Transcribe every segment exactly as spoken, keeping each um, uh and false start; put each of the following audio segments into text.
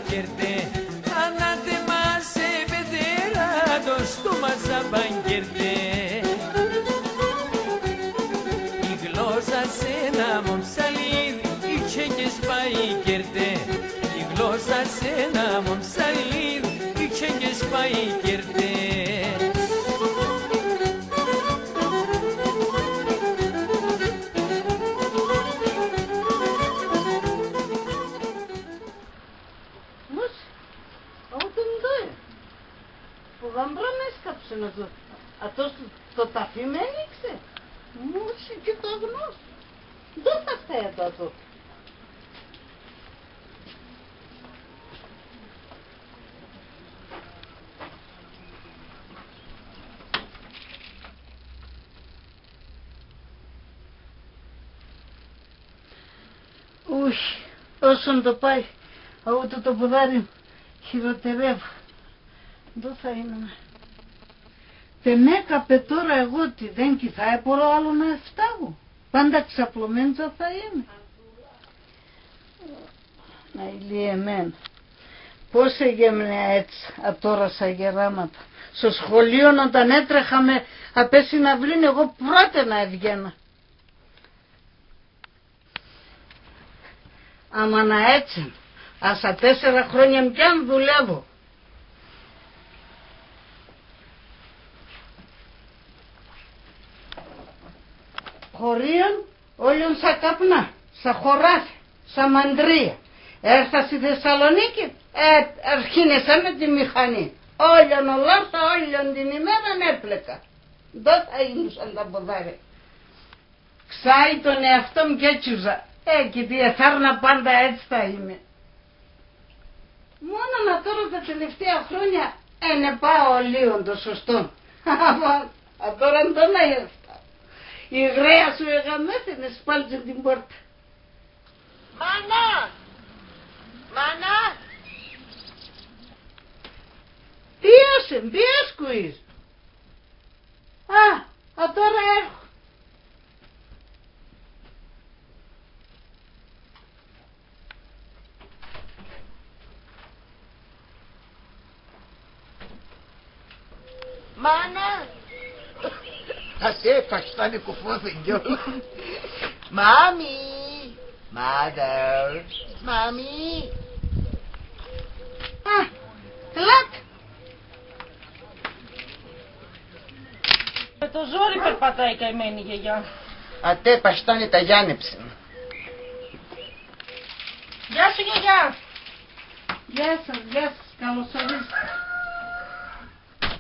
Κέρτε, ανάθεμα σε παιδέρα, το στόμα σα παν κέρτε. Η γλώσσα σ' έναν μομψαλίδ', ήτ'σε και σπάει κέρτε. Η γλώσσα σ' έναν μομψαλίδ', ήτ'σε και σπάει κέρτε. Μους, ατό ντο έν'; Φοβάμ' πράμ' έσκαψεν ατό, ατός το, το ταφί μ' ένοιξεν. Μους, και το αγνός. Ντο θα στάει ατό ατό; Ουχ, όσον το πάει, αούτο το ποδάρι μ' χειροτερεύ'. Ντο θα ίν'νε; Τ' εμέκαπε τώρα εγώ τιδέν, 'κι θα επορώ άλλο να ευτάγω; Πάντα ξαπλωμέντσα θα είμαι. Αηλία εμέν. Πώς εγέμ'νε αέτσ' ατώρα σα γεράματα; Σο σχολείον όταν έτρεχαμε απέσ' σην αυλήν, εγώ πρώτεν εβγαίνα. Άμαν αέτσ' έν', ας σα τέσσερα χρόνια μ' κι αν δουλεύω. Χωρίον όλον σα καπνά, σα χωράφια, σα μαντρία. Έρθα ση Θεσσαλονίκην, ε, αρχίνεσα με τη μηχανήν. Όλον ολάρθα, όλον την ημέραν έπλεκα. Ντο θα ίν'νουσαν τα ποδάρια. Ξάι τον εαυτόν μ' 'κ' έτσουζα. Ε, και τη εθάρ'να πάντα αέτσ' θα είμαι. Μόνον ατώρα τα τελευταία χρόνια, ε, ναι, πάω ολίγον το σωστόν. Ατώρα ντο να ευτάγω; Η γραία σου εγαμέθεν, εσπάλτζεν την πόρταν. Μάνα! Μάνα! Ποίος έν', ποίος 'κ' ουίζ'; Α, ατώρα έρχουμ. Μάνα! Ατέ, παχτάν εκουφώθεν κιόλας. Μάμι! Mother! Μάμι! Α, ελάτ'. Με το ζόρι περπατάει η καημένη η γιαγιά. Ατέ, παχτάν, αταγιάνεψεν. Γεια σου, γιαγιά. Γεια σας, γεια σας. Καλώς ορίσατε.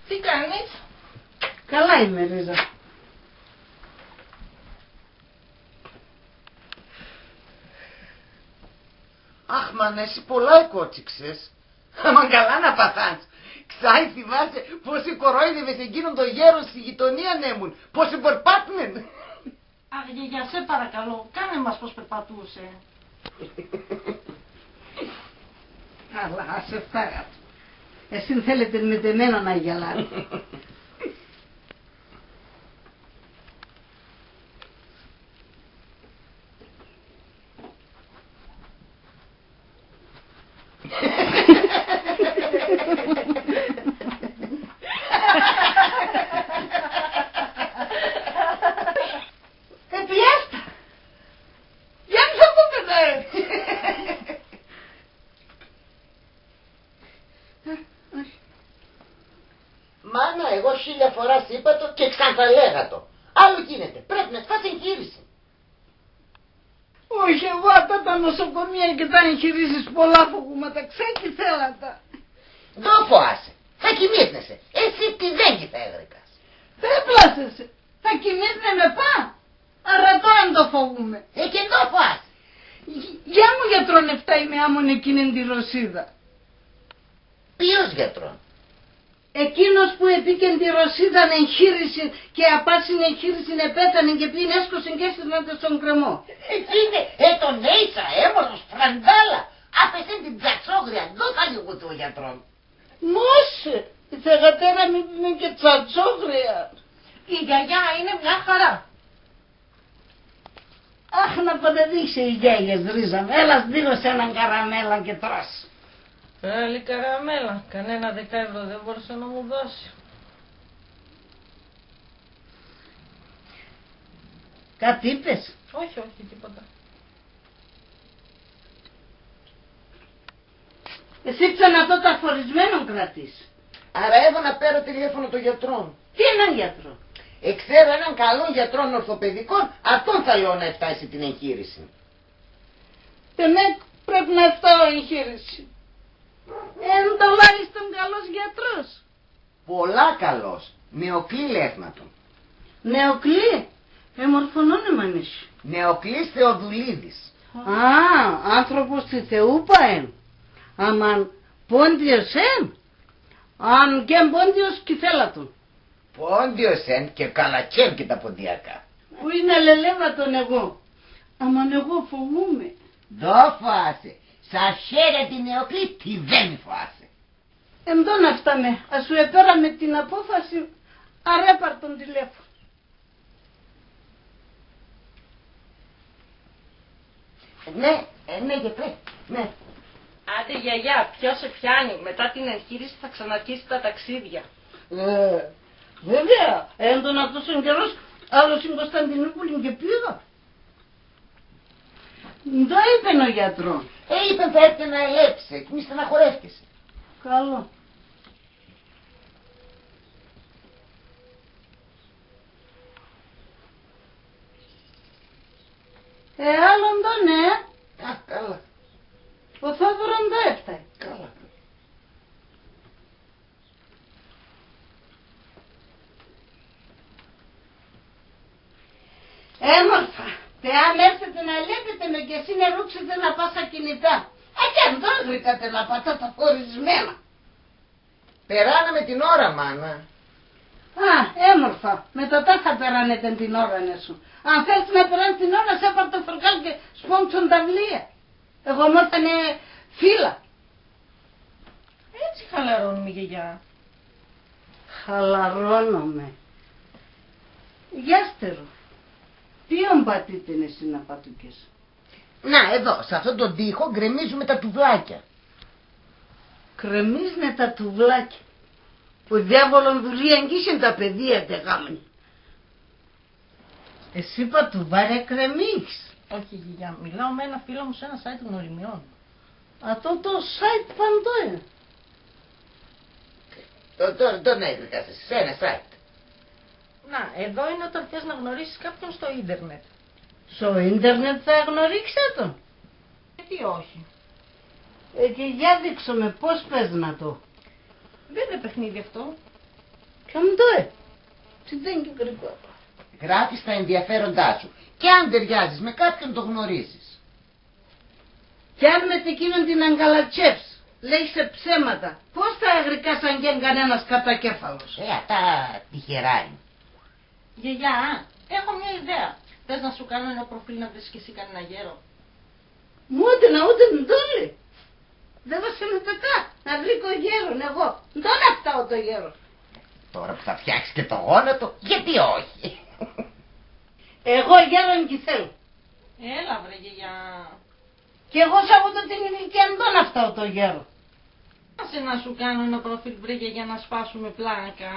Τι κάνεις; Καλά είμαι, Ρίζα. Αχ, μάνα, εσύ πολλά εκότσιξες. Άμα καλά να παθάντς. Ξάι θυμάσαι πώς εκορόιδευες εκείνον τον γέρον ση γειτονίαν έμουν; Πώς εμπορπάτ'νεν. Αχ, γιαγιά, σε παρακαλώ, κάνε μας πώς περπατούσε. Καλά, ας ευτάγ' ατο. Εσύν θέλετε με τ' εμέναν να γελάτε. Επίαστα. Για να το πετάει. Μάνα, εγώ χίλια φοράς είπα το και ξαν θα λέγ' ατο. Άλλο 'κ' ίνεται. Πρέπ' να ευτάς εγχείρησην. Όχι, εγώ ατά τα νοσοκομεία και τα εγχειρήσεις πολλά φοβούμαι, τα ξάι 'κι θέλ' ατα. Ντο φοάσαι; Θα κοιμήθ'νε σε. Εσύ τιδέν 'κι θα έβρεκας. Ντ' έπλασες σε; Θα κοιμήθ'νε με πα; Αρ' ατό άν' ντο φοβούμαι. Ε, και ντο φοάσαι; Γ-, για μου γιατρόν ευτάει με άμον εκείνεν τη Ρωσίδα. Ποίος γιατρόν; Εκείνος που εποίκεν τη Ρωσίδαν εγχείρησην και απάν' σην εγχείρησην επέθανεν και επήεν έσκωσεν και έσυρν' ατα σον κρεμόν. Εκείνε, ε, τον έισα έμορφος, φραντάλα. Άφεσεν την τσατσόγρια, ντο θα λεγούται ο γιατρόν; Μώσε, η θεγατέρα μ' είπεν και τσατσόγρια. Η γιαγιά είναι μια χαρά. Αχ, να παντρεύεσαι, η γιαγιά, Ρίζα μ'. Έλα, σ' δίνω σ' έναν καραμέλαν και τρως. Πέρα, η Καραμέλα, κανένα δέκα ευρώ δεν μπορούσε να μου δώσει? Κάτι είπες; Όχι, όχι, τίποτα. Εσύ ψέμα τότα αφορισμένον κρατείς. Αρ' έδω να παίρω τηλέφωνο το γιατρόν. Τίναν γιατρόν; Εξέρω έναν καλόν γιατρόν ορθοπαιδικόν, ατόν θα λέω να ευτάει σε την εγχείρησην. Τεμέκ πρέπ' να ευτάω εγχείρησην. Έν' τουλάχιστον καλός γιατρός; Πολλά καλός. Νεοκλή λέγ'ν' ατον. Νεοκλή; Έμορφον όνομαν έχ̌'. Νεοκλής Θεοδουλίδης. Α, άνθρωπος τη Θεούπα έν'; Άμα Πόντιος έν'; Άν' 'κ' έν' Πόντιος 'κι θέλ' ατον. Πόντιος έν' και καλατ' χ̌αίρ' και τα ποντιακά. Πού είναι, λελεύω ατον εγώ. Άμα εγώ φοβούμαι. Ντο φοάσαι; Σα χ̌έρια τη Νεοκλή τιδέν μη φοάσαι. Εντόν ευτάμε, ας σου επέραμε την απόφασην, αρ' έπαρ' τον τηλέφωνον. Ναι, ε, ναι, γιατρέ, ναι. Άντε, γιαγιά, πια σε πιάνει. Μετά την εγχείρηση θα ξαναρχίσεις τα ταξίδια. Ε, βέβαια, έντον ατόσον καιρόν, άλλο σην Κωνσταντινούπολην 'κ' επήγα. Ντο είπεν ο γιατρόν; Ε, είπεν θα έρ'ται να ελέπ' σε, μη στεναχωρεύκεσαι. Καλό. Ε, άλλο ντο, ναι; Α, καλά. Ο Θόδωρον ντο ευτάει; Καλά. Έμορφα, τεάν έρθετε να ελέπετε με και εσείς να ρούξετε να πας σα κινητά. Ακέν' ντο γρήκατε να πατάτε αφορισμένα. Περάναμε την ώρα, μάνα. Α, έμορφα. Με τ' ατά θα περάνετε την ώραν εσουν. Αν θέλ'ς να περάν'ς την ώραν σ', έπαρ' το φορκάλ' και σπώντς' σον τα βλία. Εγώ μόρφα 'νε φύλλα. Έτσι χαλαρώνουμε, γιαγιά. Χαλαρώνουμε; Γιάστερο, ποίον πατίτεν εσύ να πατούκες; Να, εδώ, σ' αυτόν τον τοίχον γκρεμίζουμε τα τουβλάκια. Κρεμίζ'νε τα τουβλάκια. Ο διάβολον δουλείαν 'κ' είχεν, τα παιδία τ' εγάμ'νε. Εσύ πα τουβάρια κρεμίζεις; Όχι, γιαγιά, μιλάω με ένα φίλο μου σε ένα site γνωριμιών. Ατό το site παν ντο έν'; Ντο, ντο, ντο να ευρήκασες, σε ένα site; Να, εδώ είναι όταν θες να γνωρίσεις κάποιον στο ίντερνετ. Σο ίντερνετ θα εγνωρίξ' ατον; Γιατί όχι; Ε, και για δείξω με, πώς παίζ' ατό; Δεν είναι παιχνίδι αυτό. Κι αν ντο έν'; Τι ντο έν' και γρήγορα. Γράφεις τα ενδιαφέροντά σου. Και αν ταιριάζεις με κάποιον, το γνωρίζεις. Κι αν με τ' εκείνον την αγκαλατσέπ'ς, λέει σε ψέματα, πώς θα εγρικάς αν 'κ' έν' κανένας κατακέφαλος; Ε, ατά τυχερά έν'. Γιαγιά, έχω μια ιδέα. Θες να σου κάνω ένα προφίλ να βρεις κι εσύ κανένα γέρο; Μ' ούτε να, ούτε ντο λέει. Δέβα σε με τ' ατά, να βρήκω γέρον εγώ. Ντο να ευτάω το γέρο; Τώρα που θα φτιάξεις και το γόνατο, γιατί όχι; Εγώ γέρον 'κι θέλω. Έλα, βρε, γιαγιά. Κι εγώ σ' αβούτο την ηλικίαν ντο να ευτάω το γέρο; Άσε να σου κάνω ένα προφίλ, βρε, γιαγιά, να σπάσουμε πλάκα.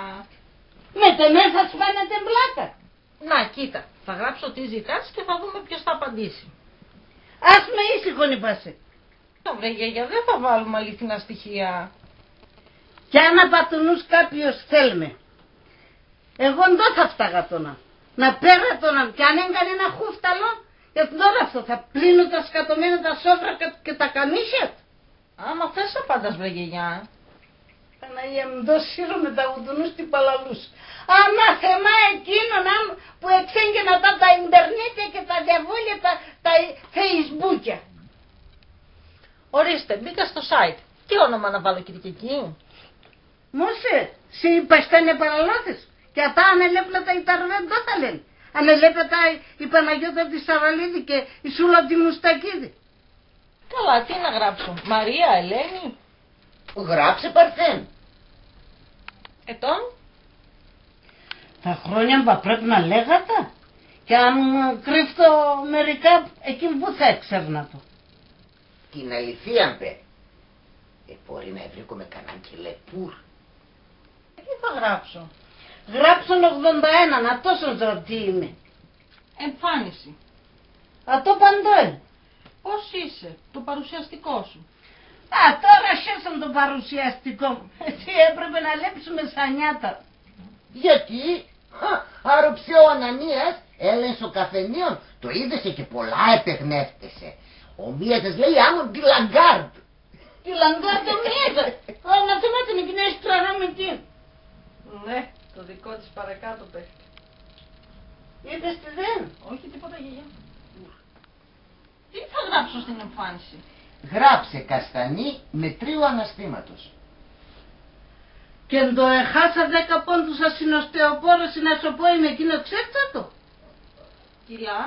Με τ' εμέν θα σπάνετε πλάκα; Να, κοίτα, θα γράψω τι ζητάς και θα δούμε ποιος θα απαντήσει. Ας με ήσυχον, είπα σε. Βρε, γιαγιά, δεν θα βάλουμε αληθινά στοιχεία. Κι αν απ' ατουνούς κάποιος θέλ' με, εγώ ντό θα ευτάγ' ατονα; Να παίρ' ατονα, κι αν έν' κανέναν χούφταλον, για τ' ώρα αυτό θα πλύνω τα σκατωμένα τα σόβρακα και τα καμίσια τ'; Άμα θες απάντας, βρε, γιαγιά. Παναγία μ', ντο σύρω με τ' αβουτουνούς τ' υπαλλαλούς. Ανάθεμα εκείνον, άν', που εξέγγεν ατά τα ίντερνετ και τα διαβόλια, τα, τα facebook. Ορίστε, μπήκα στο site. Τι όνομα να βάλω, Κυριακή; Μώσε, σ' είπα σ' ατά 'νε παραλάθες; Κι ατά αν ελέπ' ατά οι ταρβέν ντο θα λένε; Αν ελέπ' ατά η Παναγιώτα τη Σαραλίδη και η Σούλα τη Μουστακίδη; Καλά, τι να γράψω; Μαρία, Ελένη; Γράψε Παρθέν. Ετών; Τα χρόνια πα πρέπ' να λέγ' ατα. Κι αν κρύφτω μερικά, εκείν' πού θα εξέρ'ν' ατο; Την αληθείαν πέ. Ε, μπορεί να ευρήκουμε κανέναν κελεπούρ'; Ε, τι θα γράψω; Γράψον ογδόντα έναν, ατόσον ζωντή είμαι. Εμφάνιση. Ατό παντό έν'. Πώς είσαι, το παρουσιαστικό σου; Α, ατώρα χέσον το παρουσιαστικό μ'. Εσύ έπρεπε να λέπ'ς με σα νιάτα. Γιατί; Χα, αρ' οψιόν ο Ανανίας, έλεν σο καφενείον, το είδεσαι και πολλά επεγνεύτεσαι. Ομοίεψες, λέει, άμον τη Λαγκάρντ. Τη Λαγκάρντ, μήτε. Αναθεμά την, εκείνη έχει τραρά με την. Ναι, το δικό της παρακάτω παίχτη. Είδες τιδέν; Όχι, τίποτα, γιαγιά. Τι θα γράψω στην εμφάνιση; Γράψε καστανή μετρίου αναστήματος. Κι αν το εχάσα δέκα πόντους ας σην οστεοπόρωσην, ας σο πω είμαι εκείνο, ξέρτς ατο; Κιλά;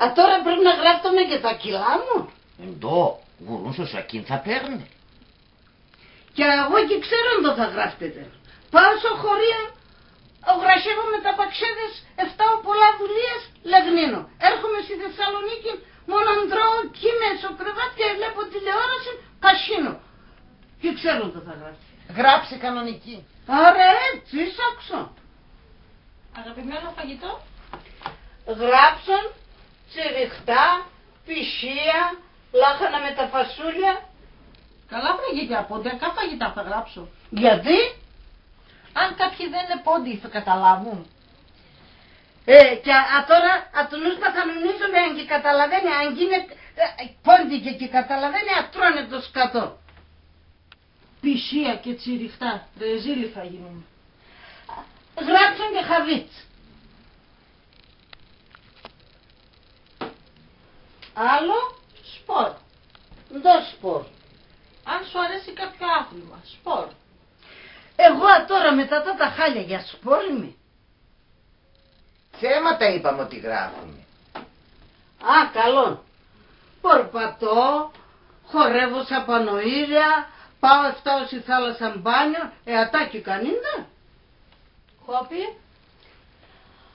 Ατώρα πρέπ' να γράφτομε και τα κιλά μ'; Εντό, γουρούν σο σακίν θα παίρ'νε. Κι εγώ 'κι ξέρω ντο θα γράφτετε. Πάω σο χωρίον, ογραχεύω με τα παξέδες, ευτάω πολλά δουλείας, λεγνύνω. Έρχουμαι ση Θεσσαλονίκην, μόνον τρώω, κοίμαι σο κρεβάτ' και ελέπω τηλεόρασην, καχύνω. 'Κι ξέρω ντο θα γράφτετε. Γράψε κανονική. Αρ' έτσι, σ' άκουσα. Αγαπημένο φαγητό; Γράψον, τσιριχτά, πισία, λάχανα με τα φασούλια. Καλά, βρε γιαγιά, ποντιακά φαγητά θα γράψω. Γιατί; Αν κάποιοι δεν είναι πόντιοι, θα καταλάβουν; Ε, και ατώρα, ατουνούς θα κανονίζομε, αν 'κι καταλαβαίν'νε, αν 'κι είναι, ε, πόντιοι και 'κι καταλαβαίν'νε, ατρώνε το σκατόν. Πισία και τσιριχτά, ρεζίλ θα γίνουμε. Γράψον και χαβίτς. Άλλο; Σπορ. Ντο σπορ; Αν σου αρέσει κάποιο άθλημα, σπορ. Εγώ ατώρα με τ' ατά τα χάλια για σπορ είμαι; Ψέματα είπαμε ότι γράφουμε. Α, καλόν. Πορπατώ, χορεύω σα Πανοήρια, πάω ευτάω ση θάλασσαν μπάνιον, ε, ατά 'κι κανεί ντο; Χόπι;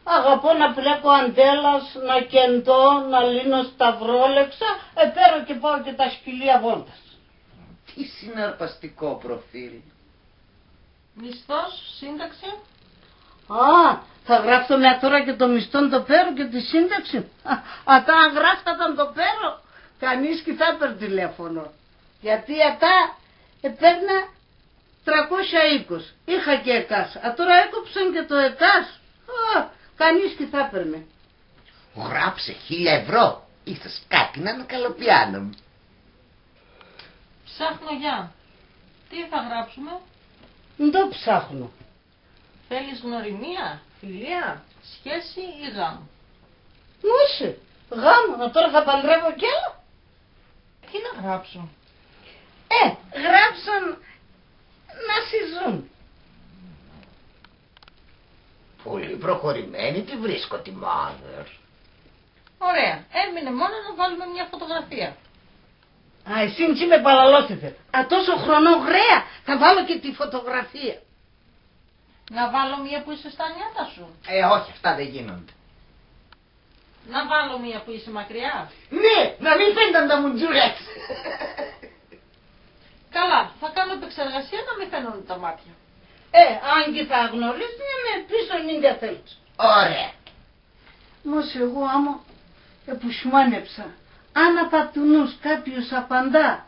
Αγαπώ να πλέκω νταντέλας, να κεντώ, να λύνω σταυρόλεξα, ε, παίρω και πάω και τα σκυλία βόλτας. Τι συναρπαστικό προφίλ. Μισθός, σύνταξη; Α, θα γράφτομε ατώρα και το μισθόν ντο παίρω και τη σύνταξη; Α, ατά αν γράφτ'ταν ντο παίρω, κανείς 'κι θα έπαιρ' τηλέφωνο. Γιατί ατά, ε, παίρνα τρακόσια είκοσι. Είχα και ΕΚΑΣ. Ατώρα έκοψαν και το ΕΚΑΣ. Α, κανείς 'κι θα έπαιρνε. Γράψε χίλια ευρώ. Ίσως κάτι να ανακαλοπιάνομ'. Ψάχνω για. Τι θα γράψουμε; Ντο ψάχνω; Θέλεις γνωριμία, φιλία, σχέση ή γάμο; Μώσε, γάμον, ατώρα θα παντρεύω κι άλλο; Τι να γράψω; Ε, γράψον να σ' ζουν. Πολύ προχωρημένη τη βρίσκω τη μάδερ. Ωραία. Έμεινε μόνο να βάλουμε μια φωτογραφία. Α, εσύ 'κι με παλαλώσετε. Ατόσον χρονών γραία, θα βάλω και τη φωτογραφία. Να βάλω μία που είσαι στα νιάτα σου; Ε, όχι, αυτά δεν γίνονται. Να βάλω μία που είσαι μακριά; Ναι, να μη φαίνουνταν τα μουντζούρια σ'. Καλά, θα κάνω επεξεργασία να μη φαίνουνταν τα μάτια. Ε, αν 'κι θα εγνωρίζ'νε με, πίσον ίντια θέλτς. Ωραία. Μώσε, εγώ άμον επουσμάνεψα. Άμα πα τ' ουνούς κάποιος απαντά,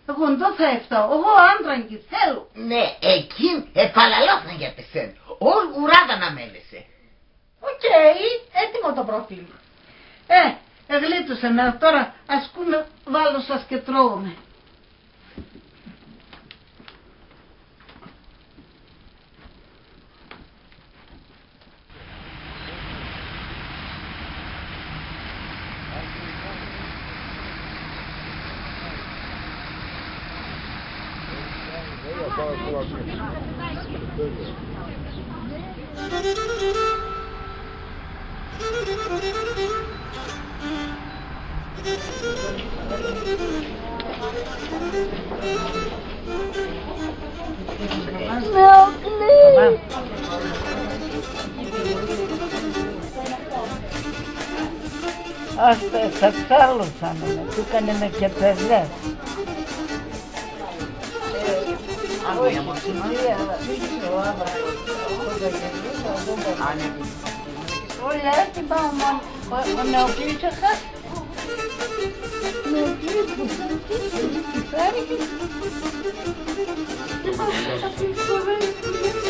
εγώ ντο θα ευτάω; Εγώ άντραν 'κι θέλω. Ναι, εκείν' επαλαλώθαν για τ' εσέν. Όλ' ουρά δαναμέν έν'. Οκ, έτοιμο το προφίλ. Ε, εγλύτωσαν με, ατώρα ας 'κούμε, βάλλω σας και τρώγομε. Ας τα εξάλλωσαν με, τούκανε με και παιδές. Άλλο για μόνος μας. Όλα έτσι πάμε μόνο. Ο, ο Νεοκλής εχάθηκε. Νεοκλής, τι θα έρχεται.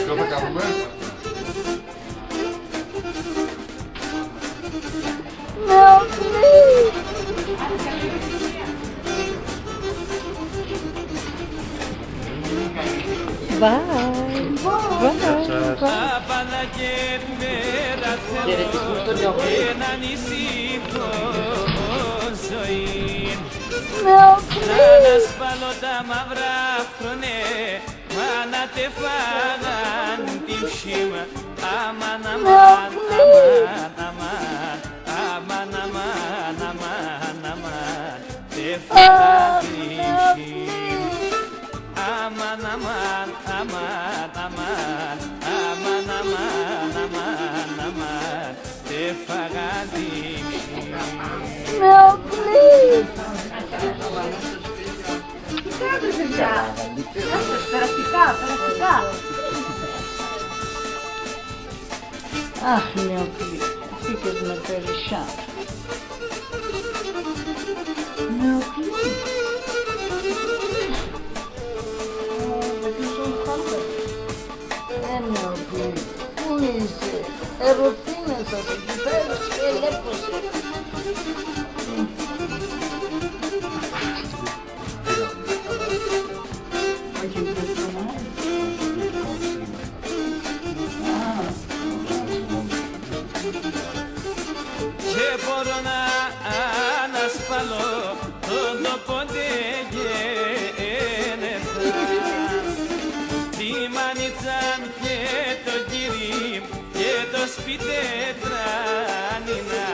Ποιο θα κάνουμε; Νεοκλή! Bye. Bye. Bye. Απ' ανά και μέρα θέλω έναν ησύχο ζωή. Νεοκλή! Να ανασπάλλω τα μαύρα χρόνια. Μάνα, ατ' εφάγαν την ψ̌η μ'. Αμάν, αμάν, αμάν, αμάν. Αμάν, αμάν, αμάν, αμάν. Ατ' εφάγαν την ψ̌η μ'. Αμάν, αμάν, αμάν, αμάν. Αμάν, αμάν, αμάν, αμάν. Ατ' εφάγαν την ψ̌η μ'. Νεοκλή! Κοιτάξτε, παιδιά. Περαστικά, περαστικά. Αχ, Νεοκλή, τι και με περισσά. Νεοκλή. Ω, με κλείσαν χάλια. Ε, Νεοκλή, πού είσαι; Ερωτίνεσαι, σε κοιτάει και ελέπω σε. Κι επορώ να ανασπάλλω τον τόπο ντ' εγένεθα, τη μανίτσαν και τον κύρη μ' και το σπίτ' ατράνινα.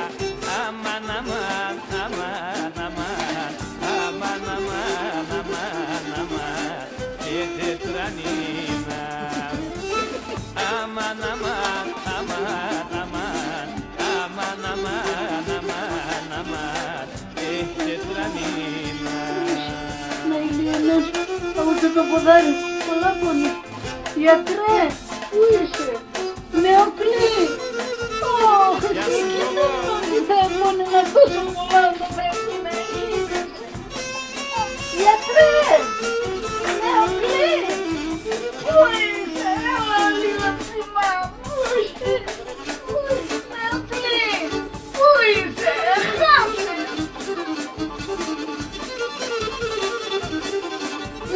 Αμάν, αμάν, αμάν, αμάν. Αμάν, αμάν, αμάν, αμάν, και τετράνινα. Αμάν, αμάν, αμάν, αμάν. Αμάν, αμάν, αμάν, αμάν, και τετράνινα. Να, Ηλία, να, άκουσα το ποδάρι, πολλά πονεί. Γιατρέ, πού είσαι; Νεοκλή! Ωχ, εσύ και δεν θα πονεί να, τόσο πολλά θα πονεί να είσαι. Γιατρέ! Νεοκλή! Πού είσαι; Έλα λίγο, θύμα μου! Πού είσαι; Νεοκλή! Πού είσαι; Εχάθες!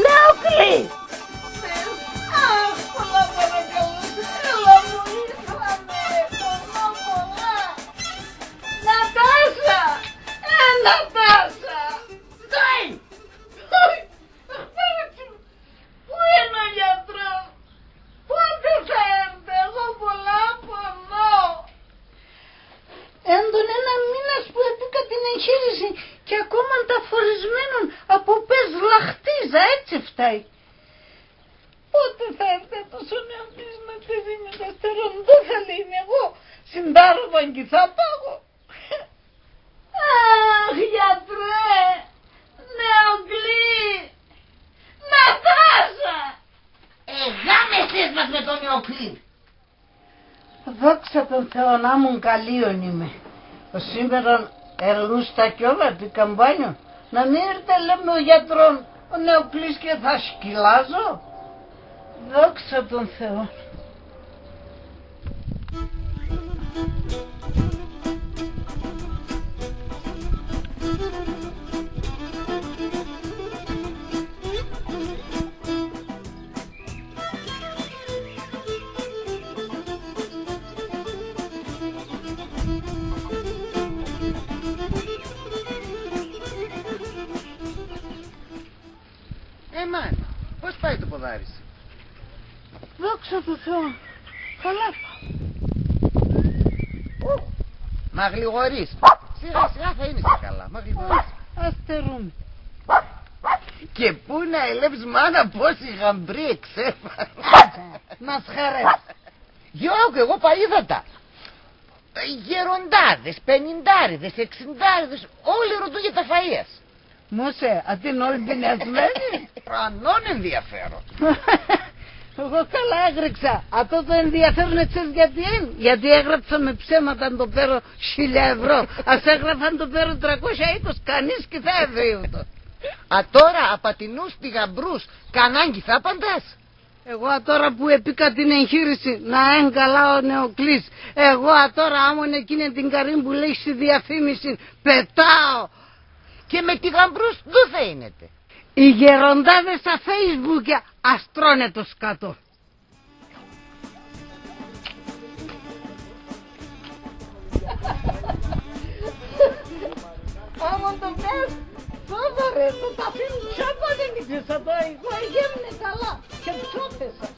Νεοκλή! Αχ, πολλά παρακαλώ σε, έλα, μου ήρθανε, πονώ πολλά. Νατάσα! Ε, Νατάσα! Ντάι! Ντάι! Αχ, Παναγία μου! Πού είναι ο γιατρός; Πότε θα έρθει; Εγώ πολλά πονώ. Έντον έναν μήναν που εποίκα την εγχείρηση και ακόμαν τ' αφορισμένον από πες λαχτίζα, έτσι ευτάει. Πότε θα έρθει ατός ο Νεοκλής να τεθεί με τ' αστερόν; Ντο θα λέει, είμαι εγώ; Συντάρρωμαν 'κι θα πάγω. Αχ, γιατρέ! Νεοκλή! Νατάσα! Εγάμεσες μας με τον Νεοκλή! Δόξα τον Θεόν, άμον καλή ον είμαι. Οσήμερον ελούστα κιόλα, εποίκα μπάνιον. Να μη έρτ' ελέπ' με ο γιατρόν, ο Νεοκλής, και θα σκυλάζω. Δόξα τον Θεόν. Ε, μάνα, πώς πάει το ποδάρι σου; Δόξα τω Θεώ. Καλά πάω. Μ' αγλιγορείς. Σιγά σιγά θα ίνεσαι καλά. Μ' αγλιγορείς. Ας αστερούμε. Και πού να ελέπ'ς, μάνα, πόσοι γαμπροί εξέφαναν. Μασχαρεύ'ς. Γιώργο, εγώ πα είδα τα. Γεροντάδες, πενηντάριδες, εξηντάριδες, όλοι ρωτούν για τα φαΐας. Μώσε, ατείν' όλ' πεινασμένοι; Τρανόν ενδιαφέρον. Εγώ καλά έγρεξα. Ατό το ενδιαφέρον εξέρτς γιατί έν'; Γιατί έγραψαμε ψέματα ντο παίρω χίλια ευρώ. Ας έγραφαν ντο παίρω τριακόσια είκοσι, κανείς 'κι θα εβρίουτον. Ατώρα απ' ατινούς τηγαμπρούς κανάν 'κι θα απαντάς; Εγώ ατώρα που εποίκα την εγχείρηση, να έν' καλά ο Νεοκλής, εγώ ατώρα άμον εκείνεν την γαρήν που λέει ση διαφήμιση, πετάω. Και με τηγαμπρούς ντο θα ίνετε; Οι γεροντάδες σα Facebook ας τρώνε το σκατόν. Άμον ντο παίρ', Θόδωρε, το ταφίν' ψώπα έν', είδες ατό; Εγώ εγέμ'νε καλά και ψώπεσα.